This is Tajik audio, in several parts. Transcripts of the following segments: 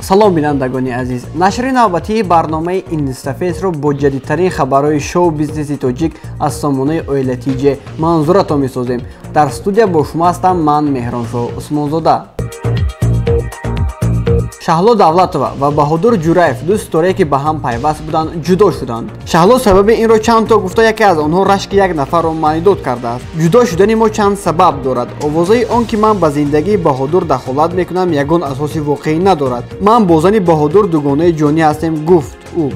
Салом бинандагони азиз. Нашри навбатии барномаи Инстафейсро бо ҷадидтарин хабарҳои шоу-бизнеси тоҷик аз сомонаи Оила ТЖ манзуратон месозем. Дар студия бо шумо ҳастам ман Меҳроншоҳ Усмонзода. Шаҳло Давлатова ва Баҳодур Ҷураев ду ситорае ки ба ҳам пайваст буданд, ҷудо шуданд. Шаҳло сабаби инро чанд то гуфта, яке аз онҳо рашки як нафарро маънидод кардааст. Ҷудо шудани мо чанд сабаб дорад. Овозаи он ки ман ба зиндагии Баҳодур дахолат мекунам, ягон асоси воқеӣ надорад. Ман бо зани Баҳодур дугонаи ҷонӣ ҳастем, гуфт ӯ.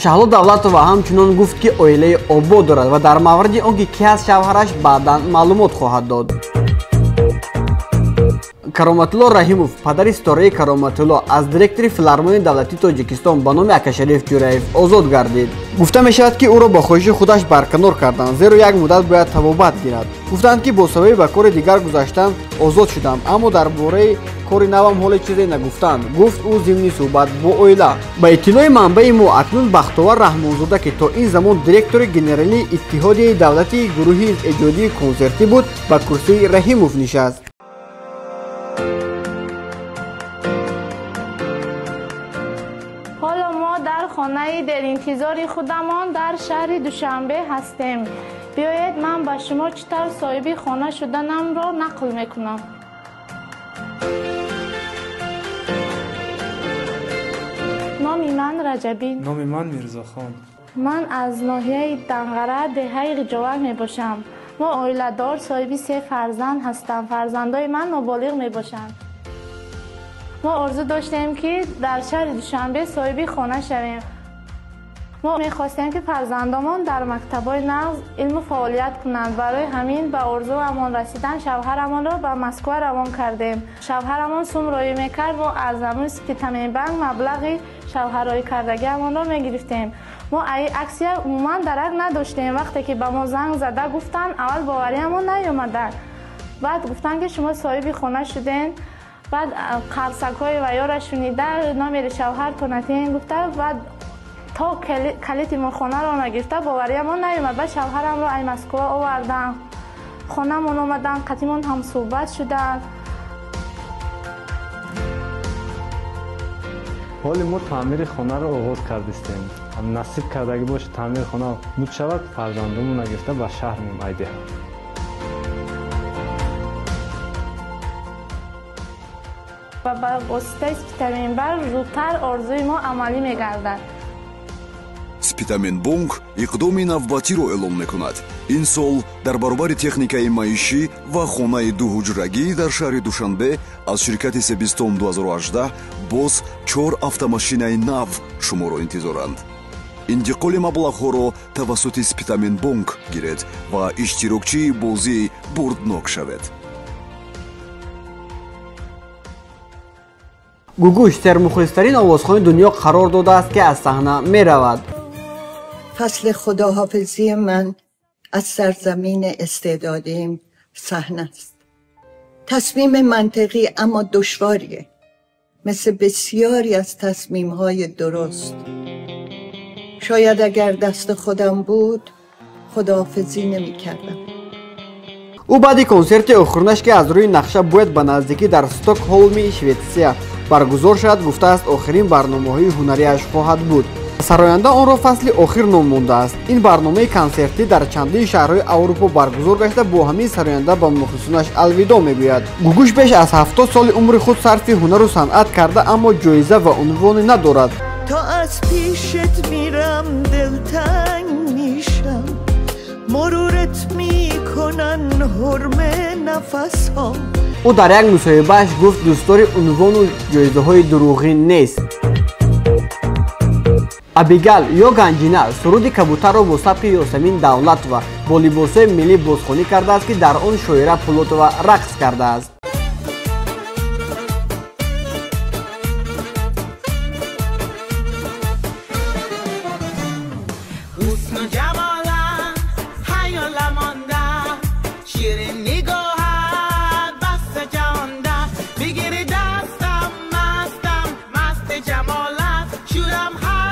Шаҳло Давлатова ҳамчунон гуфт, ки оилаи обод дорад ва дар мавриди он ки ки аст шавҳараш, баъдан маълумот хоҳад дод. Кароматулло Раҳимов, падари ситораи Кароматулло, аз директори филармонияи давлатии Тоҷикистон ба номи Акашариф Ҷураев озод гардид. Гуфта мешавад, ки ӯро ба хоҳиши худаш барканор карданд, зеро як муддат бояд табобат гирад. Гуфтанд, ки бо сабаби ба кори дигар гузаштан озод шудам, аммо дар бораи кори навам ҳоле чизе нагуфтанд, гуфт ӯ зимни суҳбат бо оила. Ба иттилои манбаи мо, акнун Бахтовар Раҳмонзода, ки то ин замон директори генералии Иттиҳодияи давлатии гурӯҳи эҷодии консертӣ буд, ба курсии Раҳимов нишаст. Ҳоло мо дар хонаи деринтизори худамон дар шаҳри Душанбе ҳастем. Биёед ман ба шумо чӣ тавр соҳиби хона шуданамро нақл мекунам. Номи ман Раҷабӣ. Номи ман Мирзохон. Ман аз ноҳияи Данғара, деҳаи Ғиҷовар мебошам. Мо оиладор, соҳиби се фарзанд ҳастам. Фарзандои ман ноболиғ мебошанд. Мо орзу доштем, ки дар шаҳри Душанбе соҳиби хона шавем. Мо мехостем, ки фарзандомон дар мактабҳои нағз илму фаъолият кунанд. Барои ҳамин ба орзуамон расидан шавҳарамонро ба Москва равон кардем. Шавҳарамон сум роӣ мекард, мо аз ҳамин Спитаменбанк маблағи шавҳарроӣ кардагиамонро мегирифтем. Мо аксия умуман дарак надоштем. Вақте ки ба мо занг зада гуфтанд, аввал бовариамон наёмада. Баъд гуфтанд, ки шумо соҳиби хона шудем. Баъд қарсакҳои ваёра шунида, номери шавҳартон атин гуфта, баъд то калити мо хонаро нагирифта бовариамон наёмад. Баъд шавҳарамро ай Москва оварданд, хонамон омаданд, қатимон ҳамсӯҳбат шуданд. Ҳоли мо таъмири хонаро оғоз кардистем. Насиб кардагӣ бошад, таъмири хона муд шавад, фарзандумон нагирифта ба шаҳр меайдиҳам. Ва ба воситаи Спитаменбанк зудтар орзуи мо амалӣ мегардад. Спитаменбонк иқдоми навбатиро эълон мекунад. Ин сол дар баробари техникаи маишӣ ва хонаи дуҳуҷрагӣ дар шаҳри Душанбе аз ширкати Себистон 2018 боз 4 автомашинаи нав шуморо интизоранд. Интиқоли маблағҳоро тавассути Спитаменбонк гиред ва иштирокчии бозии бурднок шавед. Гугуш сермухлистарин овозхони дунё қарор додааст, ки аз саҳна меравад. فصل خداحافظی من از سرزمین استعدادیم صحنه است. تصمیم منطقی اما دشواریه، مثل بسیاری از تصمیم‌های درست. شاید اگر دست خودم بود خداحافظی نمی‌کردم. Ӯ баъди консерти охиринаш, ки аз рӯи нақша бояд ба наздикӣ дар Стокҳолми Шветсия баргузор шавад, гуфтааст, охирин барномаҳои ҳунарияш хоҳад буд. Сароянда онро фасли охир ном мондааст. Ин барномаи консертӣ дар чандин шаҳрҳои Аврупо баргузор гашта, бо ҳамин сароянда ба мухлисонаш алвидо мегӯяд. Гугуш беш аз 70 соли умри худ сарфи ҳунару санъат карда, аммо ҷоиза ва унвоне надорад. То аз пишет мирам дилтанг мешам, мурурат мекунан ҳурме нафасҳо. Ӯ дар як мусоҳибааш гуфт, дӯстдори унвону ҷоизаҳои дурӯғин нест. Абигал ё Ганҷина суруди кабутарро бо сабки Ёсамин Давлатова бо либосҳои миллӣ бозхонӣ кардааст, ки дар он шоира Пулотова рақс кардааст. Shoot 'em high.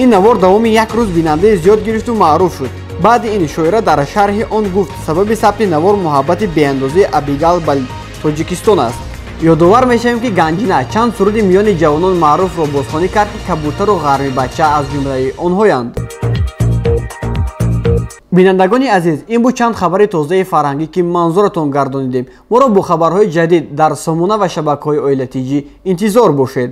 Ин навор давоми як рӯз бинандаи зиёд гирифту маъруф шуд. Баъди ин шоира дар шарҳи он гуфт, сабаби сабти навор муҳаббати беандозаи Абигал ба Тоҷикистон аст. Ёдовар мешавем, ки Ганҷина чанд суруди миёни ҷавонон маъруфро бозхонӣ кард, ки «Кабутару Ғармибача» аз ҷумлаи онҳоянд. Бинандагони азиз, ин буд чанд хабари тозаи фарҳангӣ, ки манзуратон гардонидем. Моро бо хабарҳои ҷадид дар сомона ва шабакаҳои Оила Тиҷӣ интизор бошед.